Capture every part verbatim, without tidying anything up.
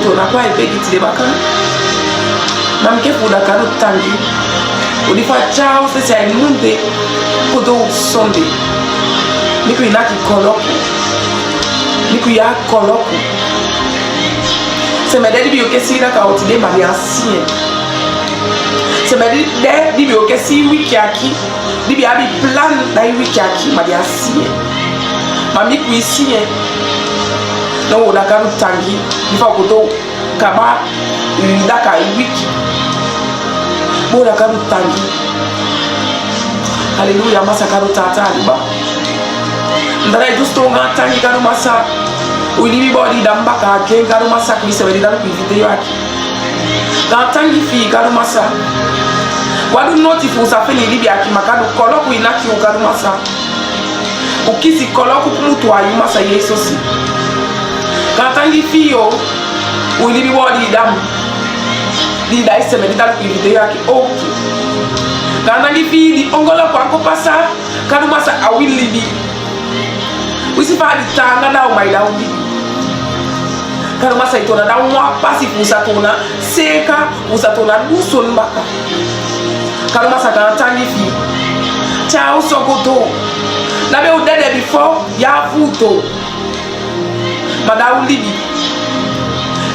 Tona kwa e begi tide baka. Na mi ke fu da kadu tangi. Udi fa ciao se se ai munde. Kodo sonde. Mi ku inaki koloku. Mi ku ya koloku. Se me de dibi o ke si da ka o tide ma di a sie. Se me de dibi o ke si wiki aki. Dibi abi plan da i wiki aki ma di a sie. Ma mi ku i sie. No wo da kadu tangi. Di fa kodo. Kaba, mm, daka i wiki. Bo da kadu tangi. Haleluya, masa kadu tata liba. Ndara i dus tonga tangi kadu masa. U libi bo di damba ka gen kadu masa ku i se di damba ku i video aki. Ka tangi fi kadu masa. Wadu noti fu sa feni libi aki ma kadu koloku inaki u kadu masa. U kisi koloku kumutu ayu masa Yesus. Ka tangi fi yo. U libi wo di dam. Di dai se me di dal ku video aki oki. Ka tangi fi di ongolo kwa ko pasa. Kadu masa a wi libi. Wisi fa di tanga da u mai da u libi. Kadu masa i tona da u wa pasi fu sa tona. Seka, u sa tona du son baka. Kadu masa ka tangi fi. Ciao so kodo. Na be u dede before, ya futo. Ma da u libi.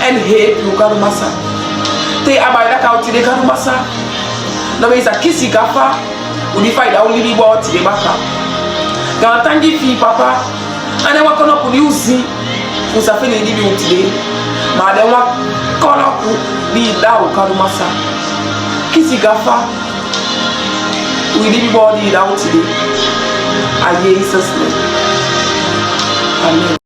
En hepi u kadu masa. Te abai da ka u tide kadu masa. Na be i sa kisi gafa. U di fa i da u libi bo tide baka. Ka tangi fi papa. Ane wa kono ku di u si. U sa feni libi u tide. Ma de wa kono ku di da u kadu masa. Kisi gafa. U libi bo di da u tide. A Yesus name. Amen.